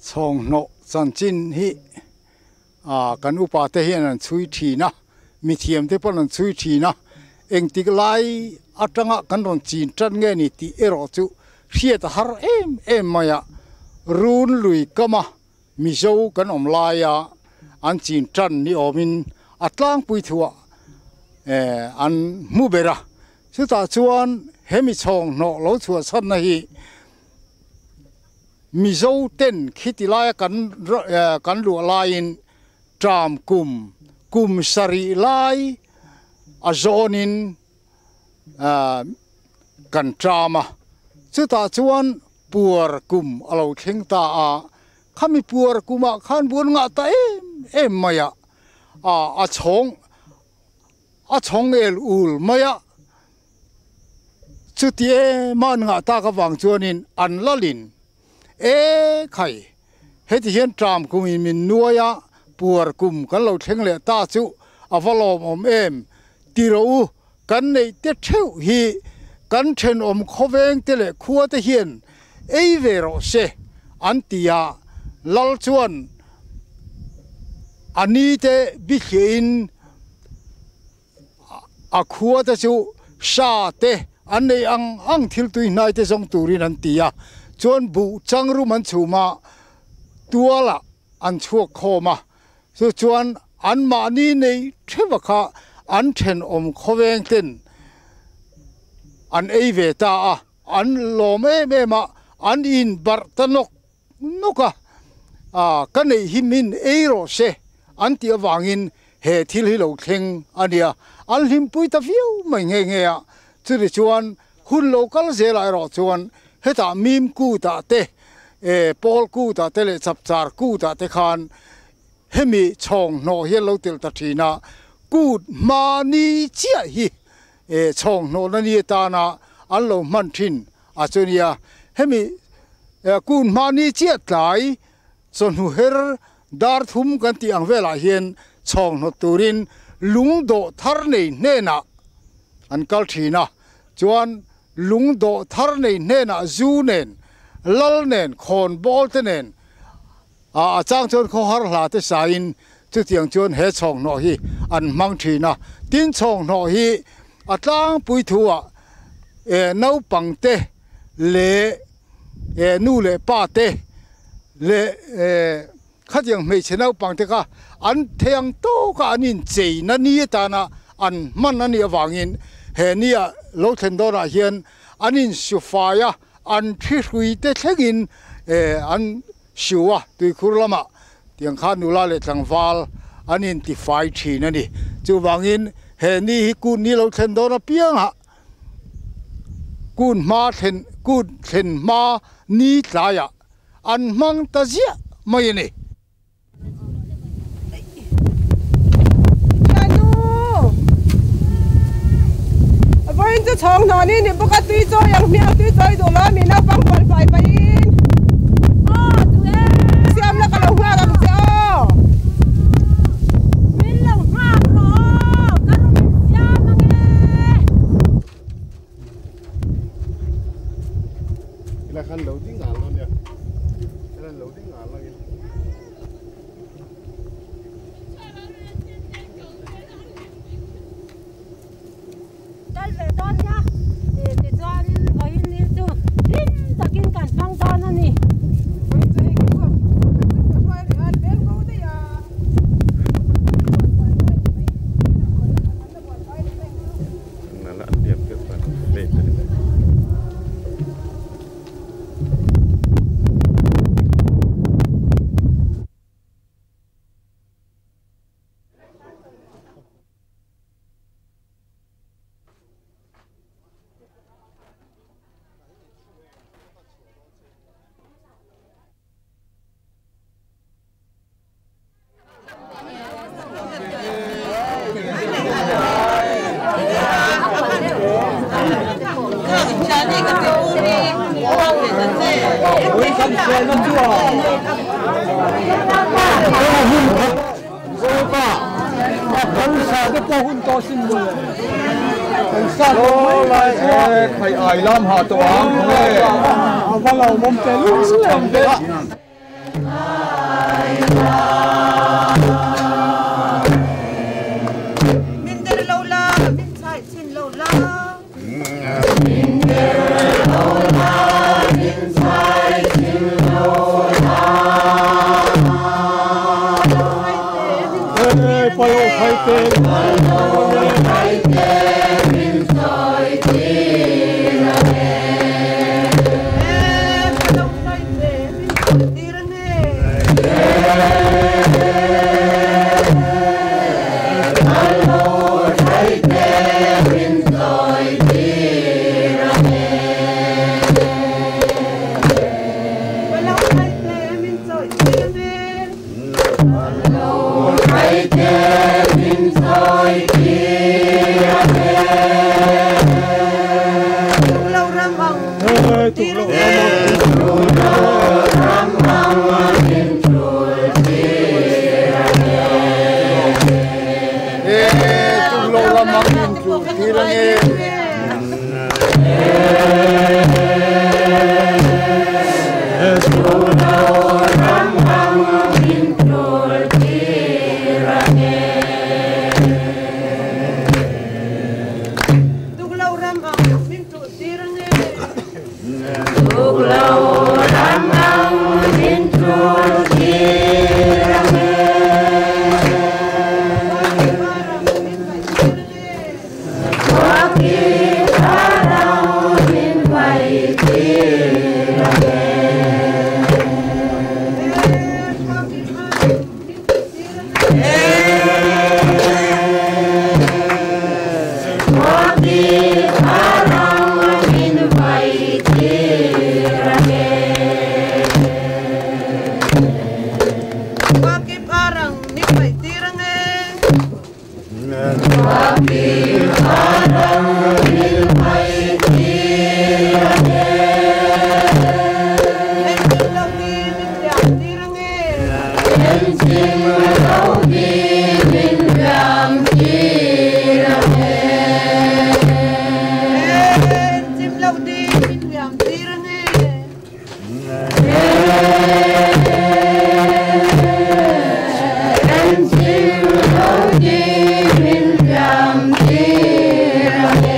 Chhawnghnawh chanchin hi kan upate hian an chhui thin a, mithiamte pawh an chhui thin a, engtik lai atanga kan rawn chin tan nge ni tih erawh chu hriat a har em em mai a, run lui kama Mizo kan awm laia an chin tan ni awmin a tlangpui thuah an hmu ber a, chutah chuan hemi chhawnghnawh lo chhuahchhanna hi Mizo ten khiti laia kan kan luah laiin ṭam kum kum sarih lai a zawnin kan ṭam a, chutah chuan puar kum a lo thleng ta a, khami puar kumah khan buan ngah ta em em mai a, a chhawng a chhawng el ul mai a. Chuti ema an ngah tak avang chuanin an lalin, E khai, heti hian ṭam kumin min nuai a, puar kum kan lo thleng leh ta chu a va lawmawm em? Ti rawh u, kan neih te theuh hi kan thenawm khawveng te leh khua te hian ei ve rawh se, an ti a, lal chuan a ni te bithliahin, A khua te chu sa te an nei ang ang thil tui hnai te zawng turin an ti a, chuan buh changrum an chhum a, tualah an chhuak khawm a, chu chuan anmahni nei theuh kha an thenawm khawveng ten an ei ve ta a, an lawm em em a, an inbarh ta nawk nawk a, ah ka neih hi min ei rawh se an tih avangin he thil hi lo thleng a nia, an hlimpui ta viau mai nghe nghe a, chutichuan chuan hun lo kal zelah erawh chuan hetah mim kutah te, eh pawl kutah te leh chapchar kutah te khan hemi chhawng hnawh hi an lo telh ta thin a, kut hmani chiah hi eh chhawng hnawhna ni atana an lo hman thin a chu nia. Hemi kun hmani chiah tlai chawhnu her dar thum kan tih ang velah hian chhawng hnawt turin lung dawh thar nei hnenah an kal thin a, chuan lung dawh thar nei hnenah zu nen, lal nen, khawn bawl te nen a chang chuan khawhar hla te sain chutiang chuan he chhawng hnawh hi an hmang thin a. Tin, chhawng hnawh hi a tlangpui thuah naupang te leh nu leh pa te leh khatiang hmeichhe naupang te kha an thei ang tawka an incheina ni atana an hman a nih avangin he nia lo thlen dawnah hian an insufai a, an thi hrui te thlengin an siu a, tuikhur lamah tiang khan nula leh tlangval an intifai thin a ni. Chuvangin he ni hi kun ni lo thlen dawn apiangah kun hma thlen kun thlen hma ni tlaiah an hmang ta ziah mai a ni. Vawiin chu chhawng hnawh ni ni bawk a tui chawi ang hmiang tui chawi duh lo a mi naupang bual fai pahin siam la ka lo nghak ang che aw. Min lo nghak rawh aw ka rum in siam ang e. Ila khan lo ding al lo nia ila lo ding al angin. Kal ve dawn nia tichuanin vawiin ni chu hlim takin kan hmang dawn a ni. Min der lo la, min chai chin lo la. Min der lo la, min chai chin lo la. Palo khai te, palo khai te, min chai tir ange. Palo khai te, min chai tir ange. Palo khai te, min chai tir ange. Palo khai te, min chai tir ange. Palo khai te, min chai tir ange. Tuk lo ram ang tir ange. Tuk lo ram ang min tul tir ange. Tuk lo ram ang min tul tir ange. Tuk lo ram ang min tul tir ange. Tuk lo ram ang min tul tir ange. Tuk lo ram ang min tul tir ange. Khua ki parang min vai tir ange. Khua ki parang min vai tir ange. Khua ki parang min vai tir ange. Khua ki parang min vai tir ange. En chim lo di min liam tir ange. En chim lo di min liam tir ange. En chim lo di min liam tir ange. En chim lo di min liam tir ange.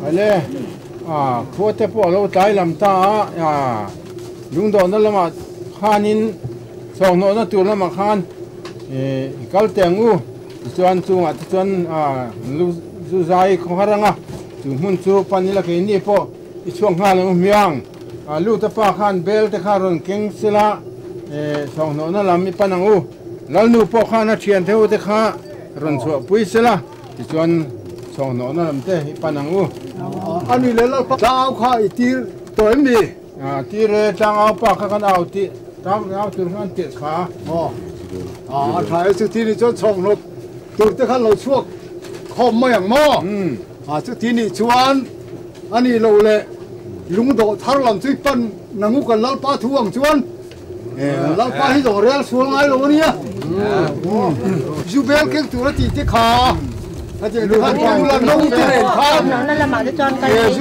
Ale a khua te pawh lo tlai lam ta a lungdawh na lamah khanin chawnghnawh na tur lamah khan kal te ang u tichuan chungah te chuan a lu zai khaw har anga chu hmun chu panila keini pawh i chhuak nghal ang u hmiang a lu te pa khan bel te kha rawn keng sela chawnghnawh na lam i pan ang u lalnu pawh khan a thian theu te kha rawn chhuah pui sela tichuan chawnghnawh na lam te i pan ang u. Ani le lalpa tlang au kha i tir tawh em ni? A tir e, tlang au pa kha kan au tih, tlang au tur khan tirh kha. Aw, a tha e, chuti nih chuan chawnghnawh tur te khan lo chhuak khawm mai ang maw? A chuti nih chuan ani lo le lungdawh thar lam chu i pan nangu kan lalpa thu ang chuan lalpa hi zawng rel sual ngai lo a nia. Zubel keng tur a tih te kha zu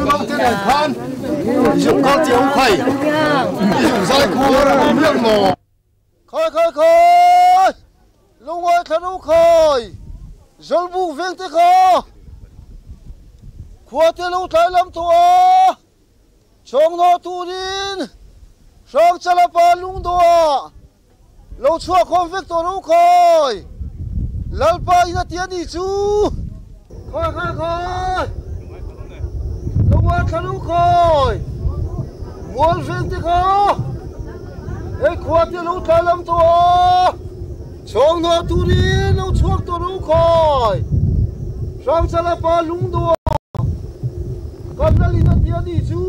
lo te nen khan zu kal chiang khai zai khur miang maw. Khai khai khai lungngai thla ro khai Zawlbuk veng te kha khua te lo tlai lam tawh a chawnghnawh turin Hrangchalapa lungdawhah lo chhuak khawm vek tawh ro khai Lalpa in a ti a nih chu. Khai khai khai lungngai thla ro khai mual veng te kha hei khua te lo tlai lam tawh a chawnghnawh turin lo chhuak tawh ro khai Hrangchalapa lungdawhah kan lal in a ti a nih chu.